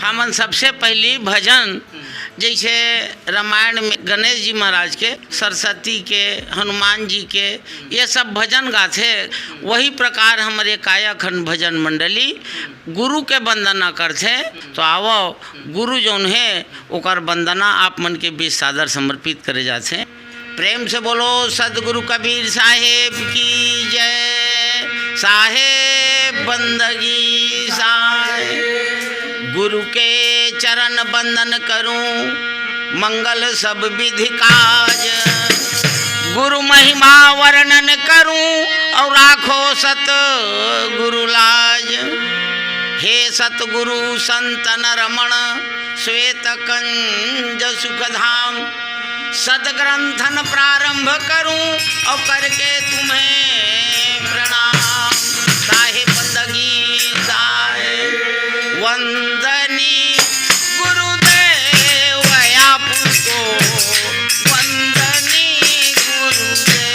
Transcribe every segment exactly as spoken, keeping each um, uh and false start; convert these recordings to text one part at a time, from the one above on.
हमन सबसे पहिली भजन, जइसे रामायण में गणेश जी महाराज के, सरस्वती के, हनुमान जी के, ये सब भजन गाथे, वही प्रकार हमर एकाय अखंड भजन मंडली गुरु के वंदना करथे। तो आवव, गुरु जौन हे, ओकर वंदना आप मन के बीच सादर समर्पित करे जाथे। प्रेम से बोलो सतगुरु कबीर साहेब की जय। साहेब बंदगी साहेब, गुरु के चरण बंदन करूं, मंगल सब विधि काज। गुरु महिमा वर्णन करूं, और राखो सत गुरु लाज। हे सतगुरु संतन रमण, श्वेत कंज सुख धाम, सदग्रंथन प्रारंभ करूं, और करके तुम्हें प्रणाम। साहेब बंदगी साहेब, वंदनी गुरुदेव आपको, वंदनी गुरुदेव।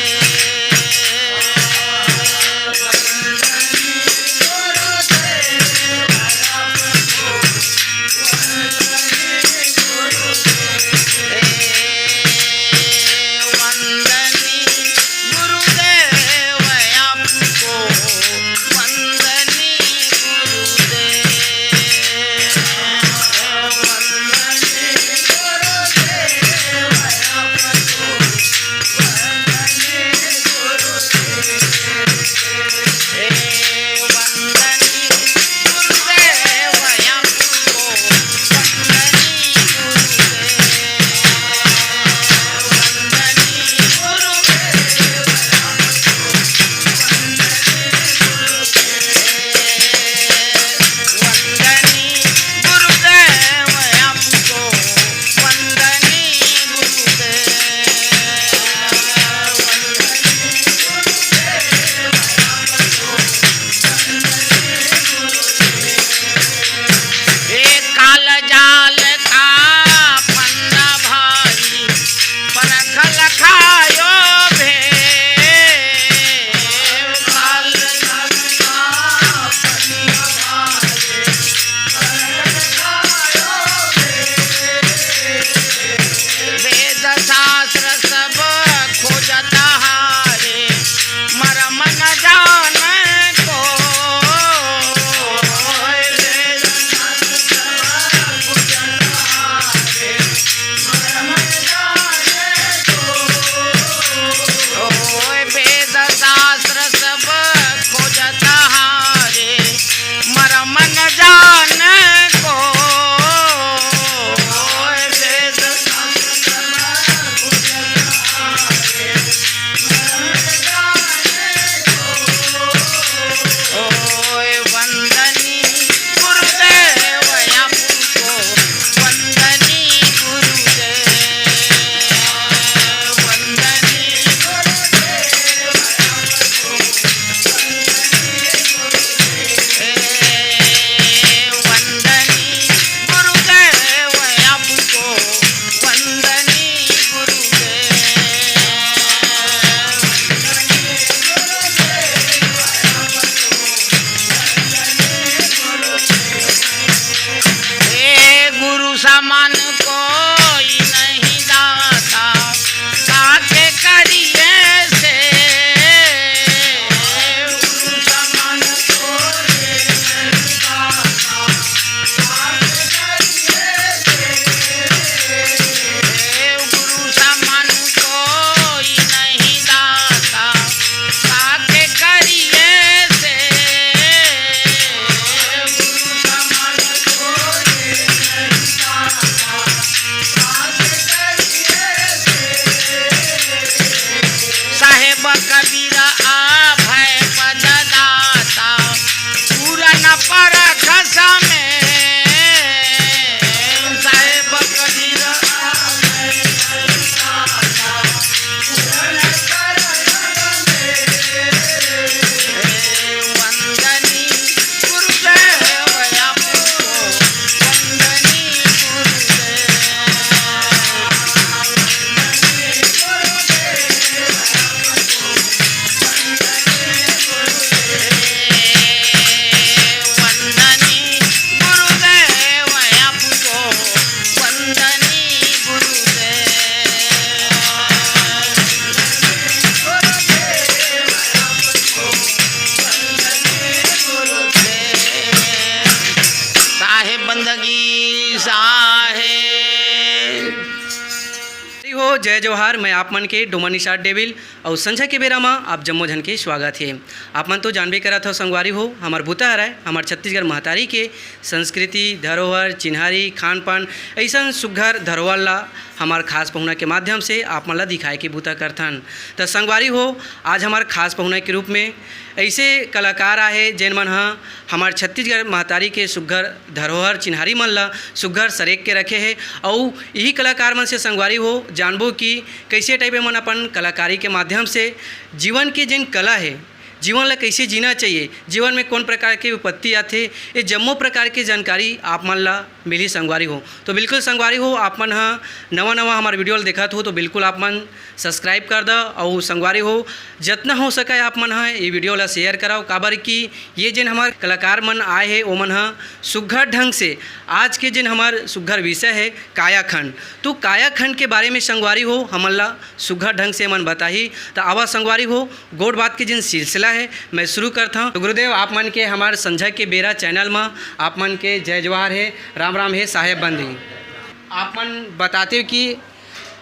जय जोहार, मैं आप मन के डोमा निषाद डेविल अउ संझा के बेरा म आप जम्मो झन के स्वागत हे। आप मन तो जानबे करत हव संगवारी हो, हमर बुता हरय हमर छत्तीसगढ़ महतारी के संस्कृति, धरोहर, चिन्हारी, खान पान, अइसन सुग्घर धरोहर ला हमर खास पहुना के माध्यम से आप मन ला दिखाए के बुता करथन। त संगवारी हो, आज हमर खास पहुना के रूप में अइसे कलाकार आहे जेन मन ह हमर छत्तीसगढ़ महतारी के सुग्घर धरोहर चिन्हारी मन ला सुग्घर सरेक के रखे हे। अउ इही कलाकार मन से संगवारी हो जानबो कि कइसे टाइप ए मन अपन कलाकारी के माध्यम से जीवन के जेन कला हे, जीवन ला कइसे जीना चाहिए, जीवन में कौन प्रकार के विपत्ति आथे, ये जम्मो प्रकार के जानकारी आप मन ला मिली संगवारी हो। तो बिल्कुल संगवारी हो, आप मन ह नवा नवा हमर वीडियो ला देखत हो तो बिल्कुल आप मन सब्सक्राइब कर द। अउ संगवारी हो, जतना हो सके आप मन ह ये वीडियो ला शेयर कराओ, काबर कि ये जेन हमर कलाकार मन आए हे ओमन ह सुग्घर ढंग से आज के जेन हमर सुग्घर विषय हे कायाखंड, तो कायाखंड के बारे में संगवारी हो हमन ला सुग्घर ढंग से मन बताही। त आवा संगवारी हो, गोठ बात के जेन सिलसिला हे मैं शुरू करत हव। तो गुरुदेव, आप मन के हमर संझा के बेरा चैनल म आप मन के जय जोहार हे, राम राम हे, साहेब बंदी। आप मन बताते हो कि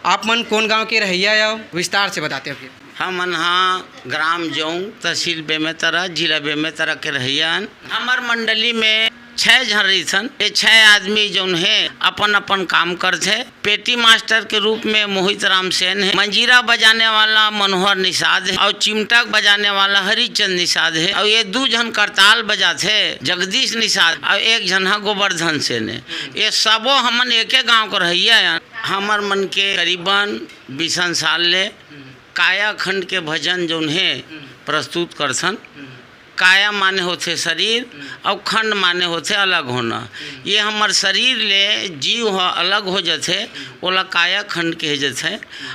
आप मन कौन गांव के रहइया हो, विस्तार से बताते हो कि। हमन हा ग्राम जौंग, तहसील बेमेतरा, जिला बेमेतरा के रहइया हन। हमर मंडली में छह झन रहिथन। ये छह आदमी जौन हे अपन अपन काम करथे। पेटी मास्टर के रूप में मोहित राम सेन हे, मंजीरा बजाने वाला मनोहर निषाद हे अउ चिमटा बजाने वाला हरिचंद निषाद हे अउ ये दू झन करताल बजाथे जगदीश निषाद अउ एक झन ह गोवर्धन सेन हे। ये सबो हमन एके गांव के रहइया हन। हमर मन के करीबन बीसन साल ले कायाखंड के भजन जौन हे प्रस्तुत करथन। काया माने होथे शरीर अउ खंड माने होथे अलग होना। ये हमर शरीर ले जीव ह अलग हो जथे, ओला कायाखंड कहे जथे।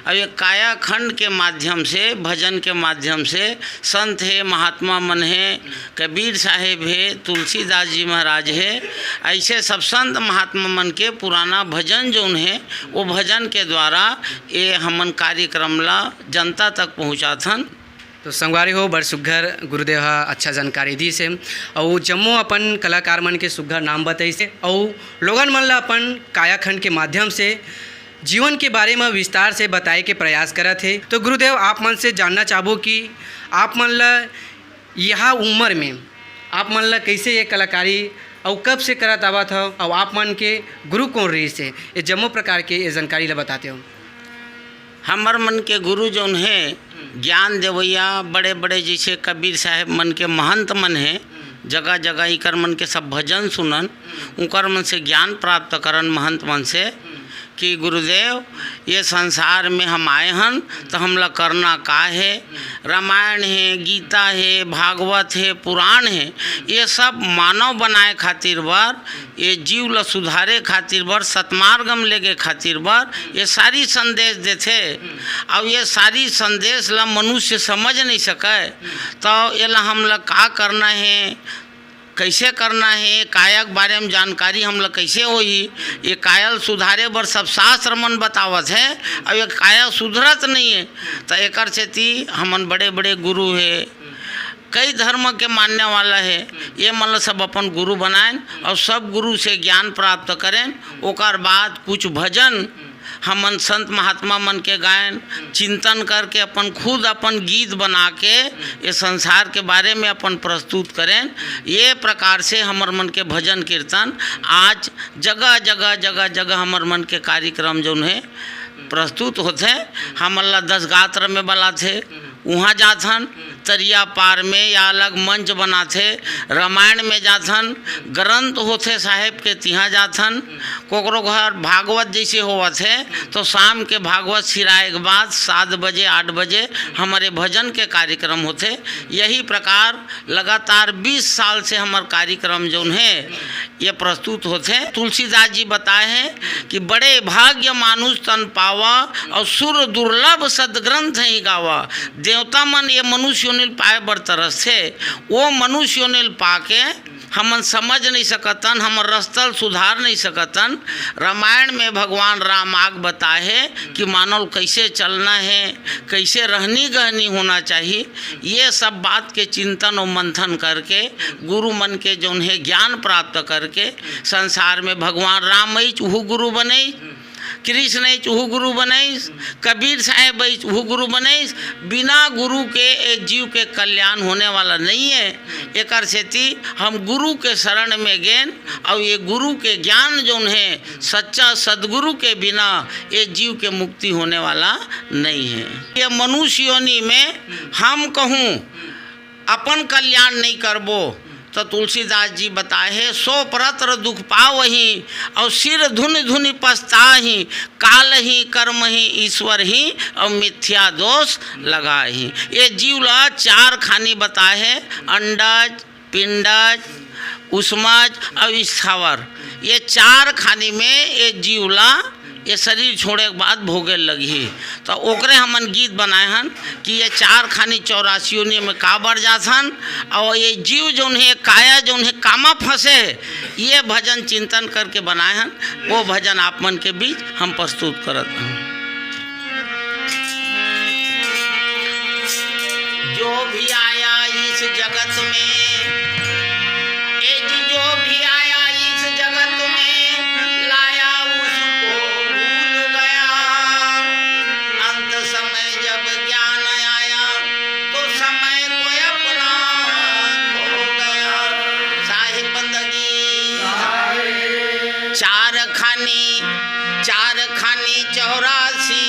अउ ये कायाखंड के माध्यम से, भजन के माध्यम से संत हे, महात्मा मन हे, कबीर साहेब हे, तुलसीदास जी महाराज हे, अइसे सब संत महात्मा मन के पुराना भजन जौन हे, वो भजन के द्वारा ये हमन कार्यक्रम ला जनता तक पहुँचाथन। तो संगवारी हो, बड़ सुग्घर गुरुदेव ह अच्छा जानकारी दिस हे, अउ जम्मो अपन कलाकार मन के सुग्घर नाम बताइस हे, अउ लोगन मन ला अपन कायाखंड के माध्यम से जीवन के बारे म विस्तार से बताए के प्रयास करत हे। तो गुरुदेव, आप मन से जानना चाहबो कि आप मन ला यह उम्र में आप मन ला कइसे ये कलाकारी अउ कब से करत आवत हव, अउ आप मन के गुरु कौन रहिस हे, ये जम्मो प्रकार के ये जानकारी ला बताते हो। हमर मन के गुरु जौन हे, ज्ञान देवइया, बड़े-बड़े जइसे कबीर साहेब मन के महंत मन हे, जगह-जगह इकर मन के सब भजन सुनन, उकर मन से ज्ञान प्राप्त करन महंत मन से, कि गुरुदेव, ये संसार में हम आए हन, त हमला करना का हे? रामायण हे, गीता हे, भागवत हे, पुराण हे, ये सब मानव बनाए खातिर बर, ये जीव ल सुधारे खातिर बर, सतमार्ग म लेगे खातिर बर ये सारी संदेश देथे। अउ ये सारी संदेश ल मनुष्य समझ नहीं सकय, त एला हमला का करना हे, कइसे करना हे, काया के बारे म जानकारी हमला कइसे होही, ये काया ल सुधारे बर सब शास्त्र मन बतावत हे, अउ ये काया सुधरत नहीं हे। त एकर सेती हमन बड़े-बड़े गुरु हे, कई धर्म के मानने वाला हे, ये मन ल सब अपन गुरु बनाएन अउ सब गुरु से ज्ञान प्राप्त करेन। ओकर बाद कुछ भजन हमन संत महात्मा मन के गाएन, चिंतन करके अपन खुद अपन गीत बना के ये संसार के बारे में अपन प्रस्तुत करेन। ये प्रकार से हमर मन के भजन कीर्तन आज जगह, जगह, जगह, जगह हमर मन के कार्यक्रम जौन हे प्रस्तुत होथे। हमन ला दस गात्र में बलाथे, उहाँ जाथन, तरिया पार में या अलग मंच बनाथे, रामायण में जाथन, ग्रंथ होथे साहेब के तिहाँ जाथन, कोकरो घर भागवत जइसे होवत हे, तो शाम के भागवत सिराए के बाद सात बजे, आठ बजे हमरे भजन के कार्यक्रम होथे। यही प्रकार लगातार बीस साल से हमर कार्यक्रम जौन हे, ये प्रस्तुत होथे। तुलसीदास जी बताए हे कि बड़े भाग्य मानुष तन पावा अउ सुर दुर्लभ सदग्रंथ ही गावा। देवता मन ये मनुष्य योनि ल पाए बर तरसथे, वो मनुष्य योनि ल पाके हमन समझ नहीं सकतन, हमर रस्ता ल सुधार नहीं सकतन। रामायण में भगवान राम आग बताए हे कि मानव ल कइसे चलना हे, कइसे रहनी गहनी होना चाहिए। ये सब बात के चिंतन अउ मंथन करके गुरु मन के जौन हे ज्ञान प्राप्त करके संसार में भगवान राम अइच उहू गुरु बनइच, कृष्ण आइस, उहू गुरु बनाइस, कबीर साहेब आइस, उहू गुरु बनाइस। बिना गुरु के ए जीव के कल्याण होने वाला नहीं है। एकर सेती हम गुरु के शरण में गेन, अउ ये गुरु के ज्ञान जौन है, सच्चा सदगुरु के बिना ये जीव के मुक्ति होने वाला नहीं है। ये मनुष्य योनि में हम कहूँ अपन कल्याण नहीं करबो, तो तुलसीदास जी बताए हे, "सो परत्र दुख पावही, अउ सिर धुनि धुनि पछताही, काल ही कर्म ही ईश्वर ही, अउ मिथ्या दोष लगाही।" ये जीव ला चार खानी बताए हे, अंडज, पिंडज, उष्मज अउ स्थावर। ये चार खानी में ये जीव ला ये शरीर छोड़े के बाद भोगे लगही। तो ओकरे हमन गीत बनाए हन कि ये चार खानी चौरासी योनि में काबर जाथन, अउ ये जीव जौन हे, काया जौन हे, कामा फंसे हे, ये भजन चिंतन करके बनाए हन। वो भजन आप मन के बीच हम प्रस्तुत करत हन। जो भी आया इस जगत में, ए जी, जो भी आया इस जगत में, लाया उसको भूल गया। अंत समय जब ज्ञान आया, तो समय को अपना खो गया। साहिब बंदगी। चार खानी, चार खानी चौरासी,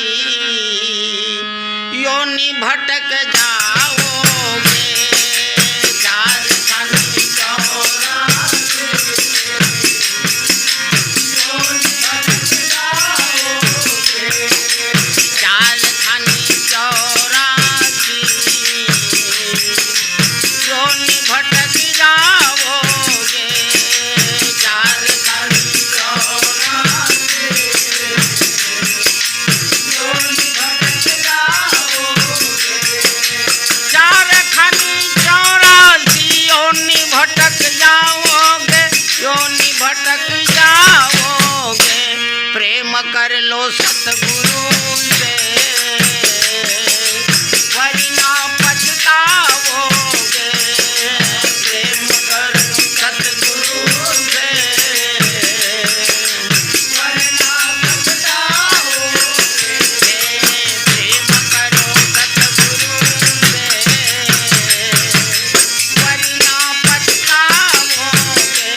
योनि भटक जाओगे। चार खानी चौरासी, योनि भटक जाओगे। चार खानी चौरासी, योनि भटक जाओगे। चार खानी चौरासी, योनि भटक जाओगे। चार खानी चौरासी, योनि भटक जाओगे, योनि भटक जाओगे। प्रेम कर लो सतगुरु से, वरना पछताओगे। प्रेम कर लो सतगुरु से, वरना पछताओगे। प्रेम करो सतगुरु से, वरना पछताओगे।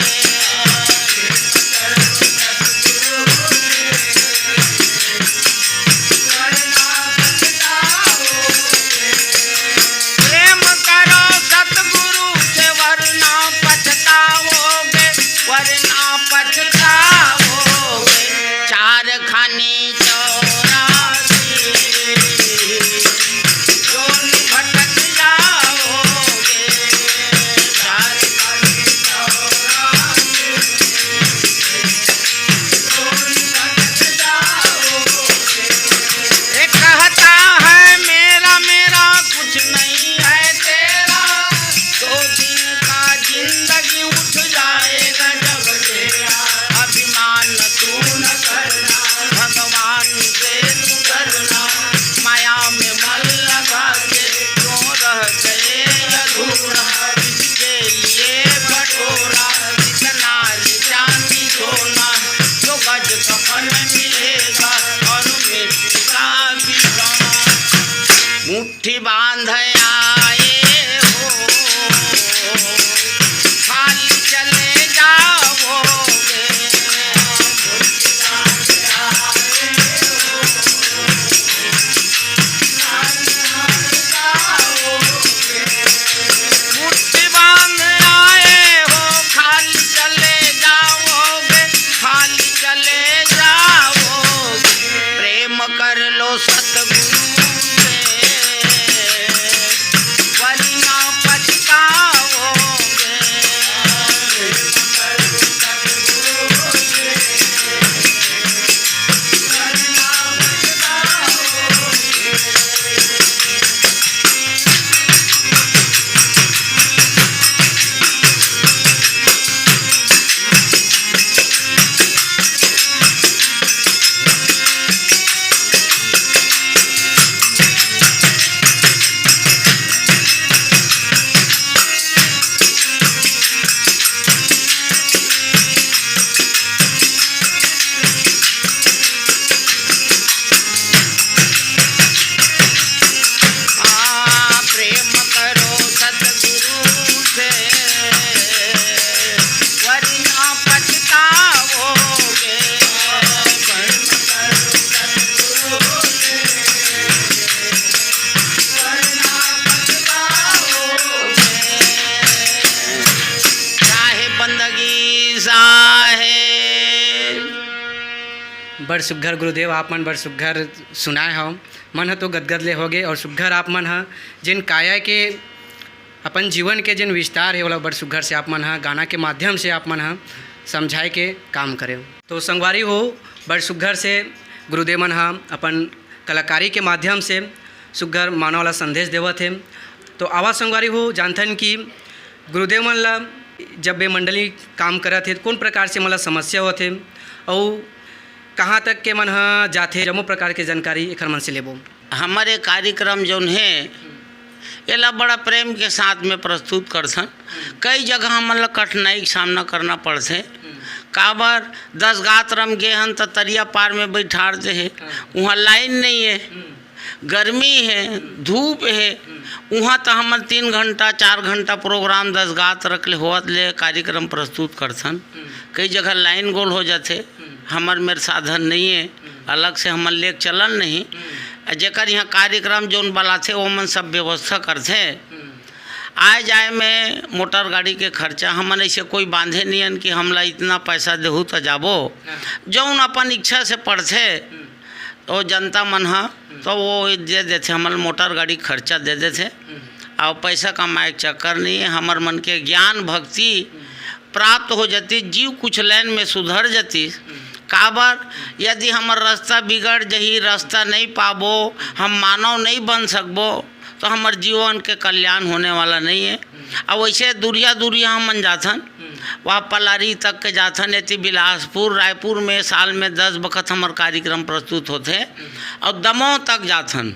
बड़ सुग्घर गुरुदेव, आप मन बड़ सुग्घर सुनाए हव। मन ह तो गदगद ले होगे, और सुग्घर आप मन ह जेन काया के, अपन जीवन के जेन विस्तार हे, ओला बड़ सुग्घर से आप मन ह गाना के माध्यम से आप मन ह समझाए के काम करे। तो संगवारी हो, बड़ सुग्घर से गुरुदेव मन ह अपन कलाकारी के माध्यम से सुग्घर मानव ला संदेश देवत हे। तो आवा संगवारी हो, जानथन कि गुरुदेव मन ला जब ये मंडली काम करत हे, कोन प्रकार से मतलब समस्या होथे, अउ कहाँ तक के मन ह जाथे, जम्मो प्रकार के जानकारी एखर मन से लेबो। हमर ये कार्यक्रम जौन हे, एला बड़ा प्रेम के साथ में प्रस्तुत करथन। कई जगह हमन ला कठिनाई के सामना करना पड़थे। काबर, दस गात रम गे हन त तरिया पार में बैठार दे हे, उहाँ लाइन नहीं हे, गर्मी हे, धूप हे, उहाँ त हमन तीन घंटा, चार घंटा प्रोग्राम दस गात रख ले होवत ले कार्यक्रम प्रस्तुत करथन। कई जगह लाइन गोल हो जाथे, हमर मेर साधन नहीं हे, अलग से हमन लेके चलन नहीं। जेकर यहाँ कार्यक्रम जौन बलाथे, ओमन सब व्यवस्था करथे। आए जाए में मोटर गाड़ी के खर्चा हमन ऐसे कोई बांधे नहीं हन कि हमला इतना पैसा देहू त जाबो। जौन अपन इच्छा से पड़थे, तो जनता मन ह तो वो दे देथे, हमन मोटर गाड़ी खर्चा दे देथे। और पैसा कमाए के चक्कर नहीं है, हमर मन के ज्ञान भक्ति प्राप्त हो जाती, जीव कुछ लाइन में सुधर जाती। काबर, यदि हमर रास्ता बिगड़ जही, रास्ता नहीं पाबो, हम मानव नहीं बन सकबो, तो हमर जीवन के कल्याण होने वाला नहीं है। अब वैसे दूरिया दूरिया हमन जाथन, वहाँ पलारी तक के जाथन, एती बिलासपुर, रायपुर में साल में दस बखत हमर कार्यक्रम प्रस्तुत होथे, और दमोह तक जाथन।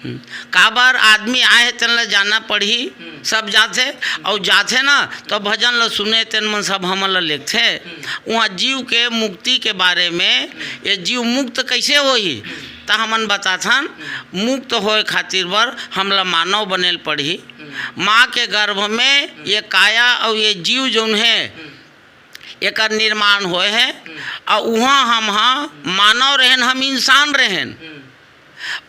हम्म। काबर आदमी आए हे, तेन ला जाना पड़ही, सब जाथे, अउ जाथे ना, तो भजन ला सुने, तेन मन सब हमन ला लेगथे। उहाँ जीव के मुक्ति के बारे में, ये जीव मुक्त कैसे होही, त हमन बताथन, मुक्त होए खातिर बर हमला मानव बने ल पड़ही। माँ के गर्भ में ये काया अउ ये जीव जौन हे, एकर निर्माण होए हे, अउ उहाँ हम हा मानव रहेन, हम इंसान रहेन।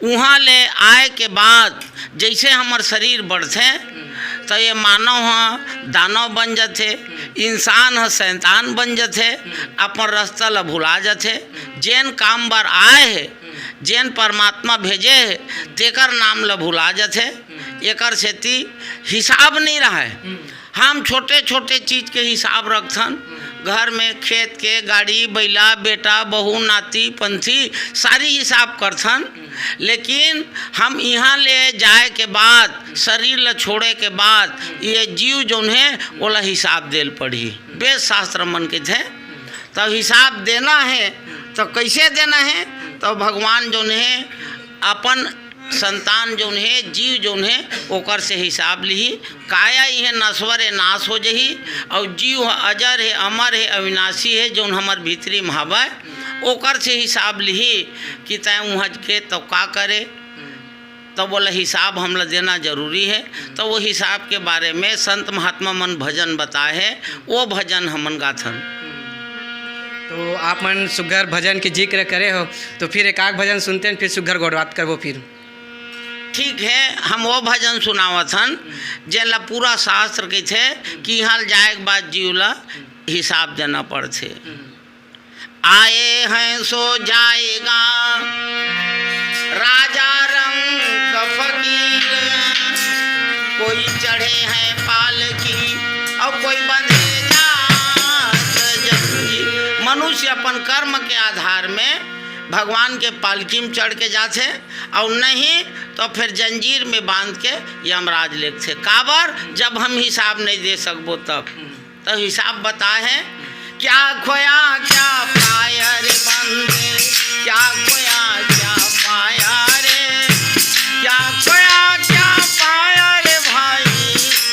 उहाँ ले आए के बाद जैसे हमर शरीर बढ़थे, त ये मानव ह दानव बन जथे, इंसान ह शैतान बन जथे, अपन रास्ता ल भुला जथे। जेन काम बर आए हे, जेन परमात्मा भेजे हे, तेकर नाम ल भुला जथे। एकर सेती हिसाब नहीं रहय। हम छोटे-छोटे चीज के हिसाब रखथन। घर में खेत के, गाड़ी, बइला, बेटा, बहू, नाती, पंथी, सारी हिसाब करथन। लेकिन हम इहाँ ले जाए के बाद, शरीर ल छोड़े के बाद, ये जीव जौन हे, ओला हिसाब दे ल पड़ही। वेद शास्त्र मन कहिथे, तब हिसाब देना हे, तो कैसे देना हे? तो भगवान जौन हे, अपन संतान जौन हे, जीव जौन हे, ओकर से हिसाब लिही। काया इहे नश्वर ए, नाश हो जही, अउ जीव ह अजर हे, अमर हे, अविनाशी हे, जौन हमर भीतरी म हवय, ओकर से हिसाब लिही कि तैं उहाँ के तो का करे, तब ओला हिसाब हमला देना जरूरी हे। तो वो हिसाब के बारे में संत महात्मा मन भजन बताए हे, वो भजन हमन गाथन। तो आप मन सुग्घर भजन के जिक्र करे हो, तो फिर एक आध भजन सुनते हैं, फिर सुग्घर गोठ बात करबो फिर। ठीक है, हम वो भजन सुनावत हन, जेन ला पूरा शास्त्र कहिथे कि इहाँ ले जाए के बाद जीव ला हिसाब देना पड़थे। आए हैं सो जाएगा, राजा रंक फकीर, कोई चढ़े हैं पालकी और कोई बंधे जात जंजीर। मनुष्य अपन कर्म के आधार में भगवान के पालकी में चढ़ के जाथे, और नहीं तो फिर जंजीर में बांध के यमराज लेगथे। काबर? जब हम हिसाब नहीं दे सकबो तब। तो हिसाब बताए हे, क्या खोया क्या पाया रे बंदे, क्या खोया क्या पाया रे, क्या खोया क्या पाया रे भाई,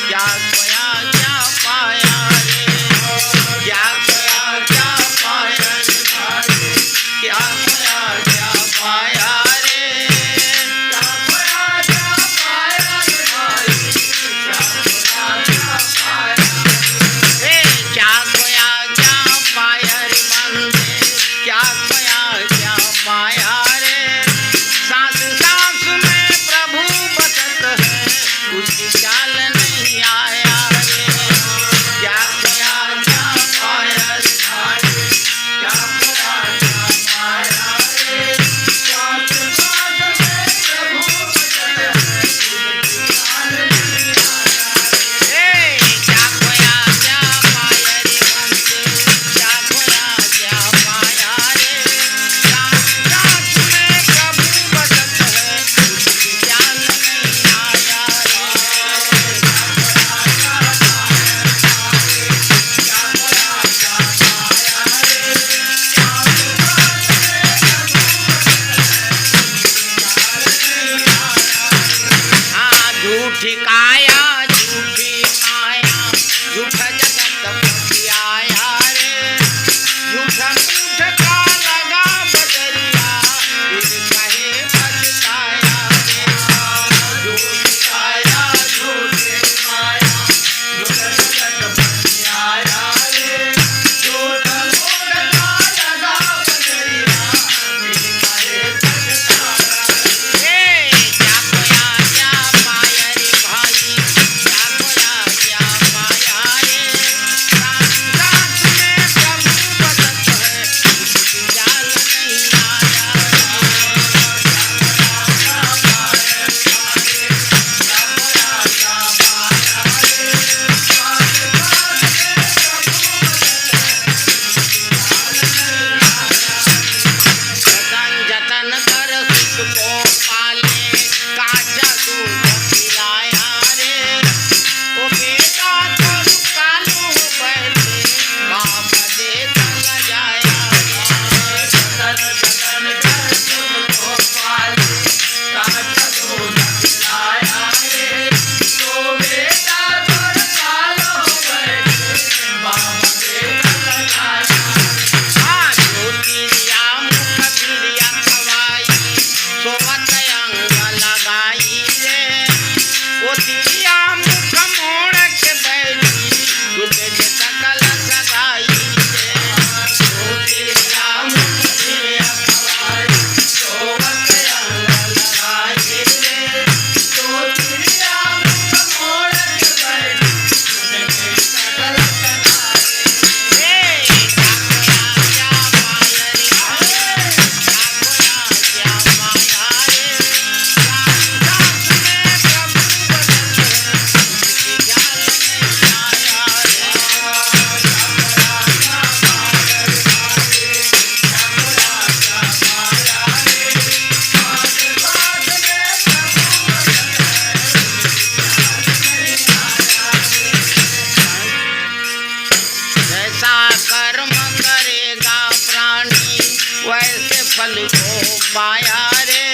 क्या खोया क्या पाया रे, क्या खोया क्या पाया रे भाई, क्या खोया क्या पाया रे, क्या खोया क्या पाया रे भाई, क्या खोया क्या पाया रे, क्या खोया क्या पाया रे बंदे, जतन जतन कर सुत को पाले, काचा दूध पिलाया रे। ओ बेटा तो कालू बैठे, बाप दे चला जाया रे। जतन जतन कर सुत को पाले, काचा दूध पिलाया रे। ओ बेटा तो कालू बैठे, बाप दे चला जाया रे। हाँ, ज्योतिया मुख बिरिया खवाई, सोवत अंग लगाई रे। ओ तिरिया मुख मोड़ के बैठी, टूटे जे सकल सगाई रे। ओ तिरिया मुख बिरिया खवाई, सोवत अंग लगाई रे। ओ तिरिया मुख मोड़ के बैठी, जैसा कर्म करेगा प्राणी, वैसे फल को पाया रे।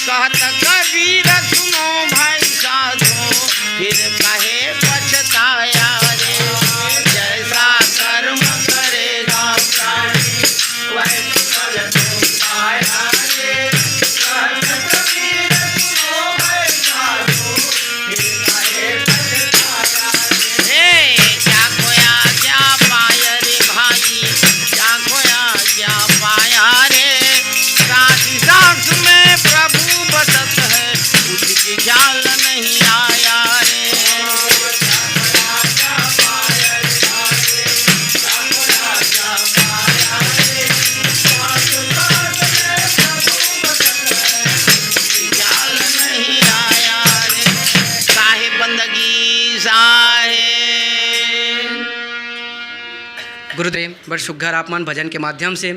कहत कबीर सुनो भाई साधो, फिर कहे पछताया रे। जैसा कर्म करेगा प्राणी, वैसे फल को पाया रे। कहत कबीर सुनो भाई साधो, ए, क्या खोया क्या पाया रे भाई, क्या खोया क्या पाया रे। सांस सांस में प्रभु बसत है, कुछ भी ख्याल नहीं आया रे। ख्याल नहीं आया रे। साहेब बंदगी साहेब। गुरुदेव, बड़ सुग्घर आप मन भजन के माध्यम से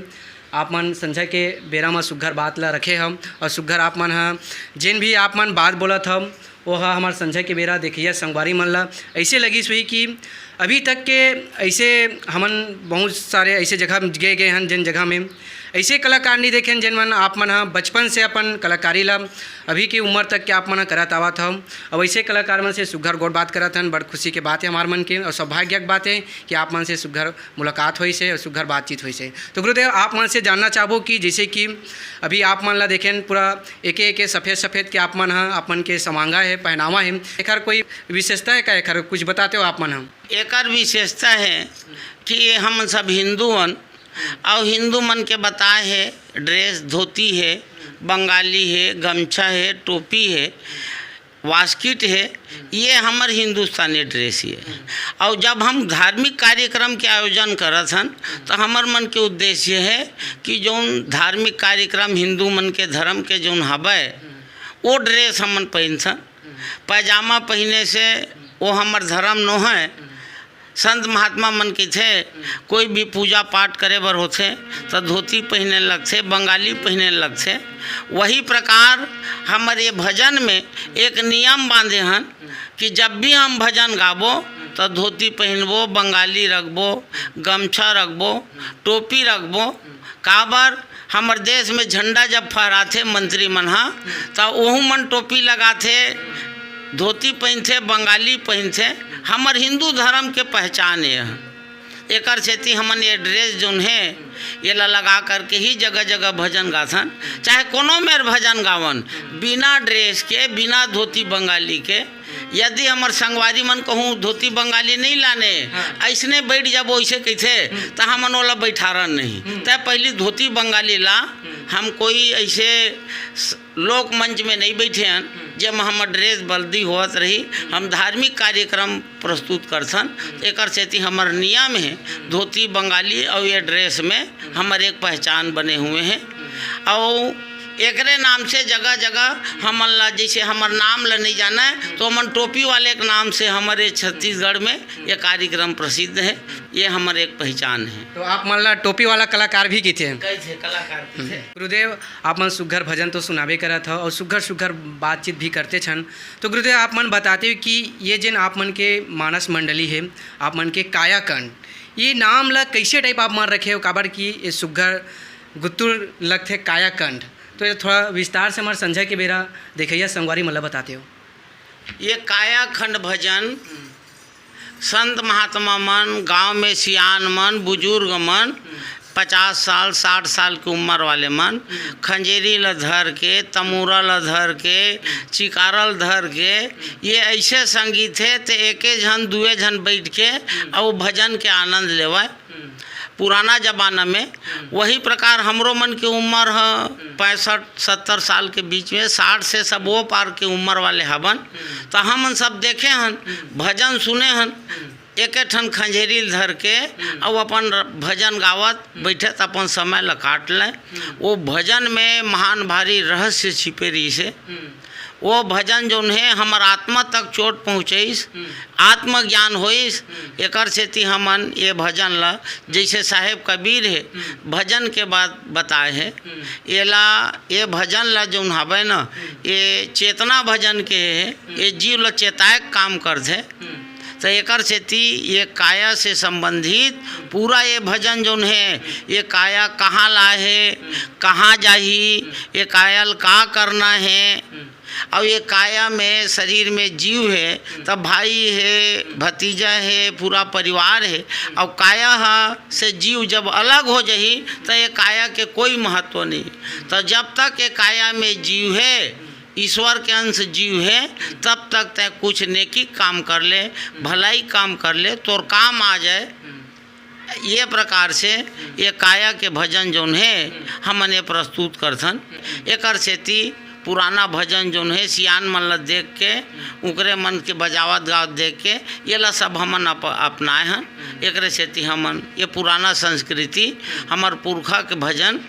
आप मन संझा के बेरा म सुग्घर बात ल रखे हव, अउ सुग्घर आप मन ह जेन भी आप मन बात बोलत हव, वो ह हमर संझा के बेरा देखइया संगवारी मन ल अइसे लगिस होही कि अभी तक के अइसे हमन बहुत सारे अइसे जगह गे, गे हन, जेन जगह में अइसे कलाकार नइ देखेन, जेन मन आप मन ह बचपन से अपन कलाकारी ल अभी के उम्र तक के आप मन ह करत आवत हव। अउ अइसे कलाकार मन से सुग्घर गोठ बात करत हन, बड़ खुशी के बात हे हमार मन के, अउ सौभाग्य के बात हे कि आप मन से सुग्घर मुलाकात होइस हे अउ सुग्घर बातचीत होइस हे। तो गुरुदेव, आप मन से जानना चाहबो कि जइसे कि अभी आप मन ला देखेन, पूरा एके एके सफेद सफेद के आप मन ह, आप मन के समांगा हे, पहनावा हे, एखर कोई विशेषता हे का? एखर कुछ बताते हो आप मन ह? एकर विशेषता हे कि हम सब हिंदू हन, अउ हिंदू मन के बताए हे, ड्रेस धोती हे, बंगाली हे, गमछा हे, टोपी हे, वास्किट हे, ये हमर हिंदुस्तानी ड्रेस हे। अउ जब हम धार्मिक कार्यक्रम के आयोजन करत हन, तो हमर मन के उद्देश्य हे कि जौन धार्मिक कार्यक्रम हिंदू मन के धर्म के जौन हवय, वो ड्रेस हमन पहिनथन। पैजामा पहिने से वो हमर धर्म नोहय। संत महात्मा मन कहिथे, कोई भी पूजा पाठ करे बर होथे, त धोती पहिने लगथे, बंगाली पहिने लगथे। वही प्रकार हमर ये भजन में एक नियम बांधे हन कि जब भी हम भजन गाबो, त धोती पहिनबो, बंगाली रखबो, गमछा रखबो, टोपी रखबो। काबर, हमर देश में झंडा जब फहराथे मंत्री मन ह, त ओहू मन टोपी लगाथे, धोती पहिनथे, बंगाली पहिनथे। हमर हिंदू धर्म के पहचान ये ह। एकर सेती हमन ये ड्रेस जोन हे, एला लगा करके ही जगह जगह भजन गाथन। चाहे कोनो मेर भजन गावन, बिना ड्रेस के, बिना धोती बंगाली के, यदि हमर संगवारी मन कहूँ धोती बंगाली नहीं लाने, हाँ। अइसने बैठ जाबो, अइसे कहिथे, हम्म। त हमन ओला बैठारन नहीं। हम्म। त पहली धोती बंगाली ला, हम्म। हम कोई अइसे स-, लोक मंच में नहीं बैठे हन, हम्म। जेमा हमर ड्रेस बदली होवत रही। हम्म। हम धार्मिक कार्यक्रम प्रस्तुत करथन। हम्म। एकर सेती हमर नियम हे, हम्म। धोती बंगाली अउ ये ड्रेस में हम्म। हमर एक पहचान बने हुए हे। हम्म। अउ एकरे नाम से जगह-जगह हमन ला, जइसे हमर नाम ला नहीं जानय, तो हमन टोपी वाले के नाम से हमर ये छत्तीसगढ़ में ये कार्यक्रम प्रसिद्ध हे। ये हमर एक पहचान हे। तो आप मन ला टोपी वाला कलाकार भी कहिथे? कहिथे, कलाकार कहिथे। गुरुदेव, आप मन सुग्घर भजन तो सुनाबे करत हव अउ सुग्घर सुग्घर बातचीत भी करते छन। तो गुरुदेव, आप मन बताते हो कि ये जेन आप मन के मानस मंडली हे, आप मन के कायाकंड, ये नाम ला कैसे टाइप आप मन रखे हो? काबर कि ये सुग्घर गुत्तुर लगथे कायाकंड। तो ये थोड़ा विस्तार से हमर संझा के बेरा देखइया संगवारी मन ला बताते हो। ये कायाखंड भजन संत महात्मा मन, गांव में सियान मन, बुजुर्ग मन, पचास साल, साठ साल के उम्र वाले मन, खंजेरी ल धर के, तमूरा ल धर के, चिकारा ल धर के, ये ऐसे संगीत हे, ते एके झन, दुए झन बैठ के अउ भजन के आनंद लेवय। पुराना जमाना में वही प्रकार हमरो मन के उम्र ह पैंसठ सत्तर साल के बीच में, साठ से सब वो पार के उम्र वाले हवन, त हमन सब देखे हन, भजन सुने हन, एके ठन खंजेरी ल धर के अउ अपन भजन गावत बैठत अपन समय ल काट लें। वो भजन में महान भारी रहस्य छिपे रहिसे। वो भजन जौन हे हमर आत्मा तक चोट पहुँचइस, आत्मज्ञान होइस। एकर सेती हमन ये भजन ल, जैसे साहेब कबीर हे, भजन के बात बताए हे, एला, ये भजन ल जौन हवय न, ये चेतना भजन के हे, ये जीव ल चेताए के काम करथे। त एकर सेती ये काया से संबंधित पूरा ये भजन जौन हे, ये काया कहाँ ला हे, कहाँ जाही, ये काया ल का करना हे, अउ ये काया में, शरीर में जीव हे, त भाई हे, भतीजा हे, पूरा परिवार हे, अउ काया ह से जीव जब अलग हो जाही, त ये काया के कोई महत्व नहीं। त जब तक ये काया में जीव हे, ईश्वर के अंश जीव हे, तब तक तैं कुछ नेकी काम कर ले, भलाई काम कर ले, तोर काम आ जाए। ये प्रकार से ये काया के भजन जौन हे, हमन ये प्रस्तुत करथन। एकर सेती पुराना भजन जौन हे, सियान मन ल देख के, उकरे मन के बजावत गावत देख के, ये ला सब हमन अप-, अपनाए हन। एकरे सेती हमन ये पुराना संस्कृति, हमर पुरखा के भजन,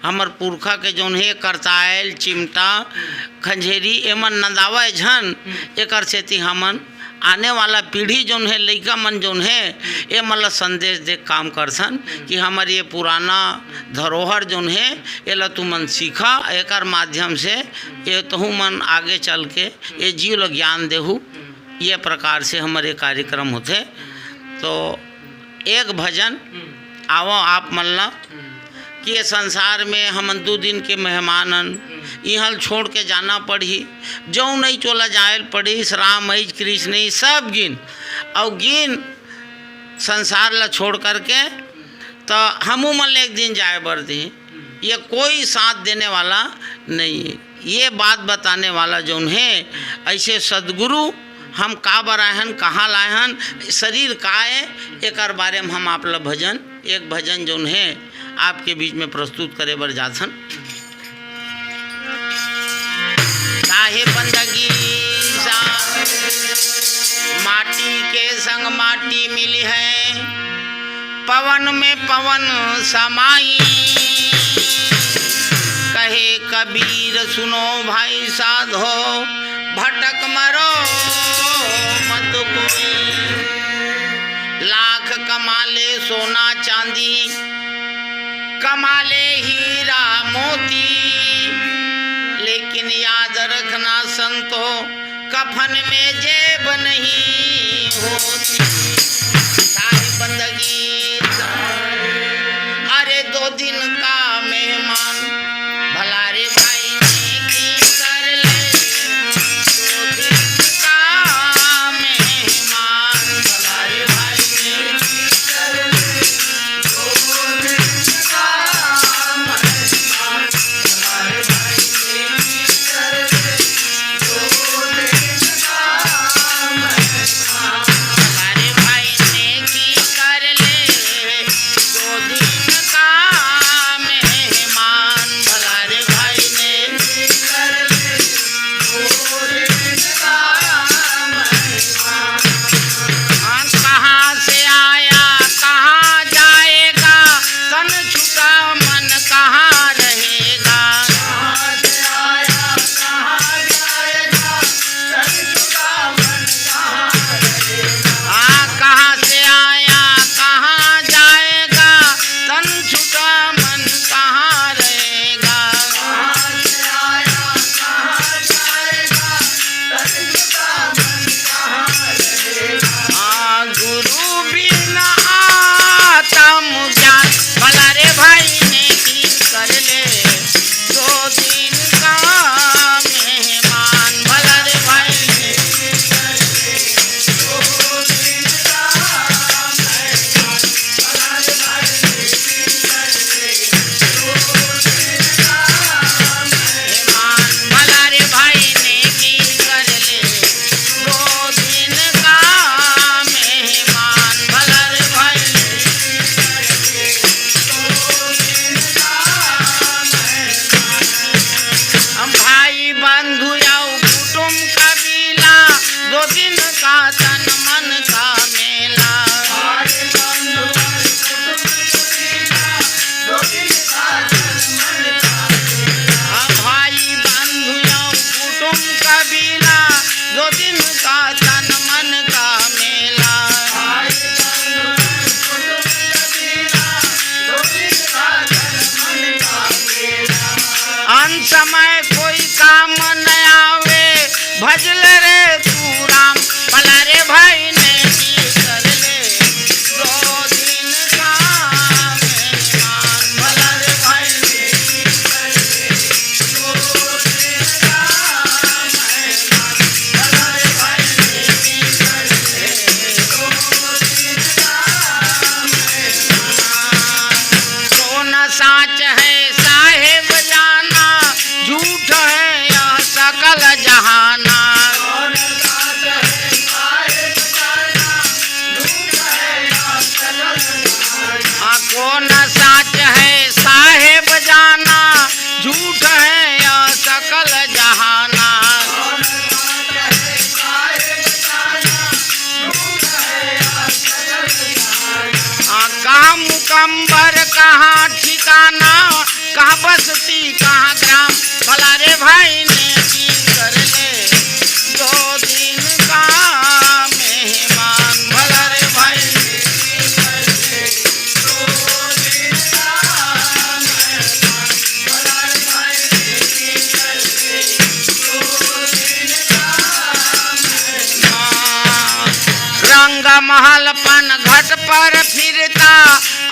हमर पुरखा के जौन हे करतायल, चिमटा, खंजेरी, एमन नंदावय झन, एकर सेती हमन आने वाला पीढ़ी जौन हे, लइका मन जौन हे, एमन ला संदेश दे काम करथन कि हमर ये पुराना धरोहर जौन हे, एला तुमन सीखा, एकर माध्यम से ये तहू मन आगे चल के ये जीव ल ज्ञान देहू। ये प्रकार से हमर ये कार्यक्रम होथे। तो एक भजन आवो आप मन ला कि ये संसार में हमन दू दिन के मेहमान हन, इहाँ ल छोड़ के जाना पड़ही। जौन नहीं चोला जायल पड़ही, राम अइच, कृष्ण अइच, सब गिन, अउ गिन संसार ला छोड़ करके, त हमू मन ल एक दिन जाए बर दिही। ये कोई साथ देने वाला नहीं है। ये बात बताने वाला जौन हे, ऐसे सदगुरु हम का बर आए हन, कहाँ लाए हन, शरीर का ए, एकर बारे में हम आप ला भजन, एक भजन जौन हे, आपके बीच में प्रस्तुत करे बर जाथन। काहे बंदगी सा, माटी के संग माटी मिली है, पवन में पवन समाई। कहे कबीर सुनो भाई साधो, भटक मरो मत कोई। लाख कमा ले सोना चांदी, कमा ले हीरा मोती, लेकिन याद रखना संतो, कफन में जेब नहीं होती। सारी बंदगी, अरे दो दिन का मेहमान, भला रे भाई ने की कर ले। दो दिन का मेहमान, भला रे भाई ने की कर ले।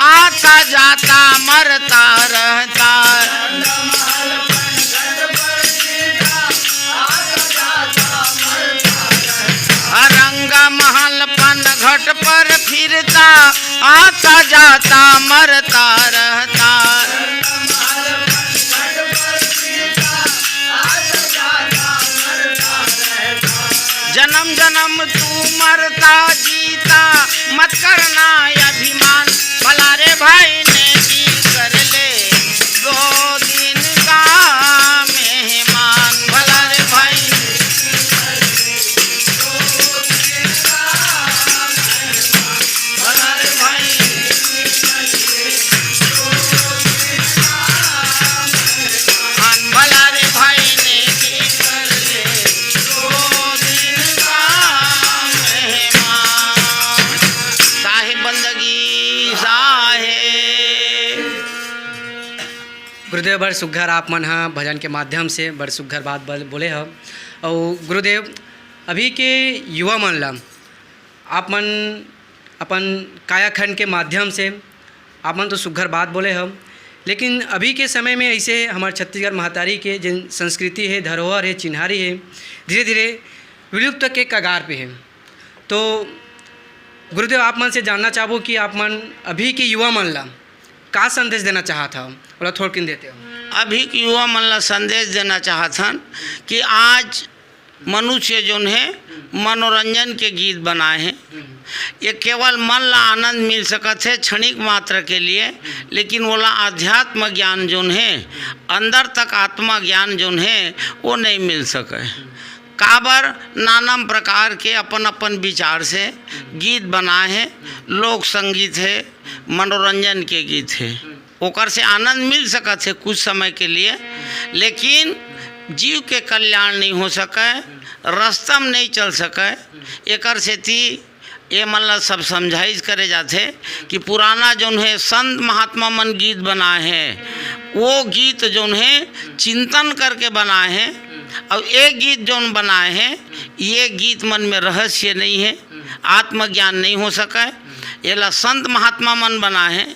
आता जाता मरता रहता। रंग महल पन घट पर फिरता, आता जाता मरता रहता। जन्म जन्म तू मरता जीता, मत करना अभिमान। भला रे भाई नेकी कर ले, दो दिन का मेहमान। भला रे भाई, भला रे भाई, भला रे भाई नेकी कर ले, दो दिन का मेहमान। साहेब बंदगी साहेब। गुरुदेव, बड़ सुग्घर आप मन ह भजन के माध्यम से बड़ सुग्घर बात बल-, बोले हव। अउ गुरुदेव, अभी के युवा मन ला आप मन अपन कायाखंड के माध्यम से, आप मन तो सुग्घर बात बोले हव, लेकिन अभी के समय में ऐसे हमर छत्तीसगढ़ महतारी के जेन संस्कृति हे, धरोहर हे, चिन्हारी हे, धीरे-धीरे विलुप्त के कगार पे हे। तो गुरुदेव, आप मन से जानना चाहबो कि आप मन अभी के युवा मन ला का संदेश देना चाहत हव, ओला थोड़किन देते हो। अभी के युवा मन ला संदेश देना चाहत हन कि आज मनुष्य जोन हे, मनोरंजन के गीत बनाए हे। ये केवल मन ला आनंद मिल सकत हे क्षणिक मात्र के लिए, लेकिन ओला अध्यात्म ज्ञान जोन हे, अंदर तक आत्मा ज्ञान जोन हे, वो नहीं मिल सके। काबर? नानम प्रकार के अपन अपन विचार से गीत बनाए हे, लोक संगीत हे, मनोरंजन के गीत हे, ओकर से आनंद मिल सकत हे कुछ समय के लिए, लेकिन जीव के कल्याण नहीं हो सके, रस्ता में नहीं चल सके। एकर सेती ये मन ला सब समझाइश करे जाथे कि पुराना जोन हे संत महात्मा मन गीत बनाए हे, वो गीत जोन हे चिंतन करके बनाए हे, अउ ये गीत जोन बनाए हे, ये गीत मन में रहस्य नहीं हे, आत्मज्ञान नहीं हो सके। एला संत महात्मा मन बनाए हे,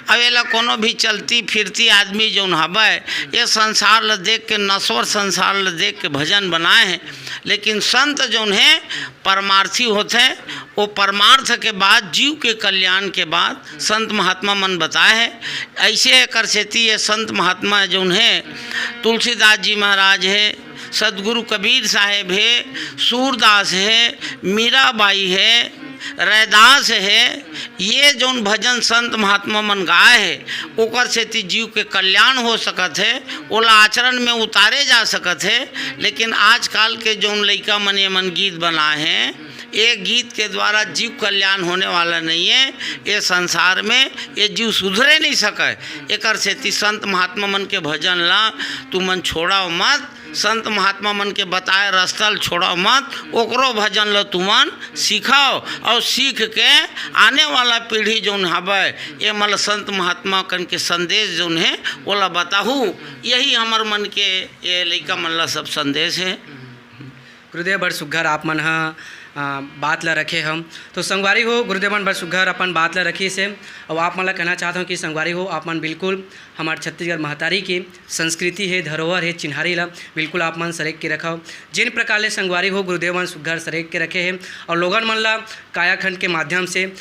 अउ एला कोनो भी चलती फिरती आदमी जोन हवय, ये संसार ल देख के, नश्वर संसार ल देख के भजन बनाए हे, लेकिन संत जोन हे, परमार्थी होथे, वो परमार्थ के बाद, जीव के कल्याण के बाद संत महात्मा मन बताए हे। ऐसे एकर सेती ये संत महात्मा जोन हे, तुलसीदास जी महाराज हे, सदगुरु कबीर साहेब हे, सूरदास हे, मीराबाई हे, रैदास हे, ये जोन भजन संत महात्मा मन गाए हे, ओकर सेती जीव के कल्याण हो सकत हे, ओला आचरण में उतारे जा सकत हे। लेकिन आजकाल के जोन लइका मन ये मन गीत बनाए हे, ये गीत के द्वारा जीव कल्याण होने वाला नहीं है। ये संसार में ये जीव सुधरे नहीं सके। एकर सेती संत महात्मा मन के भजन ला तुमन छोड़व मत, संत महात्मा मन के बताए रस्ता ल छोड़व मत, ओकरो भजन ल तुमन सीखव अउ सीख के आने वाला पीढ़ी जोन हवय, ये मन ल संत महात्मा कन के संदेश जोन हे, ओला बताहू। यही हमर मन के ये लइका मन ला सब संदेश हे। गुरुदेव, बड़ सुग्घर आप मन ह, अ, बात ल रखे हव। तो संगवारी हो, गुरुदेव मन बड़ सुग्घर अपन बात ल रखिस हे। अउ आप मन ल कहना चाहत हव कि संगवारी हो, आप मन बिल्कुल हमर छत्तीसगढ़ महतारी के संस्कृति हे, धरोहर हे, चिन्हारी ल बिल्कुल आप मन सरेक के रखव। जेन प्रकार ले संगवारी हो, गुरुदेव मन सुग्घर सरेक के रखे हे अउ लोगन मन ल कायाखंड के माध्यम से, अ,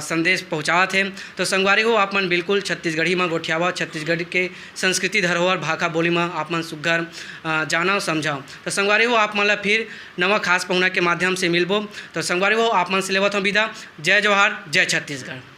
संदेश पहुँचावत हे। तो संगवारी हो, आप मन बिल्कुल छत्तीसगढ़ी म गोठियावव, छत्तीसगढ़ के संस्कृति, धरोहर, भाखा, बोली म आप मन सुग्घर, अ, जानव, समझव। तो संगवारी हो, आप मन ल फिर नवा खास पहुना के माध्यम से मिलबो। तो संगवारी हो, आप मन से लेवत हव विदा। जय जोहार, जय छत्तीसगढ़।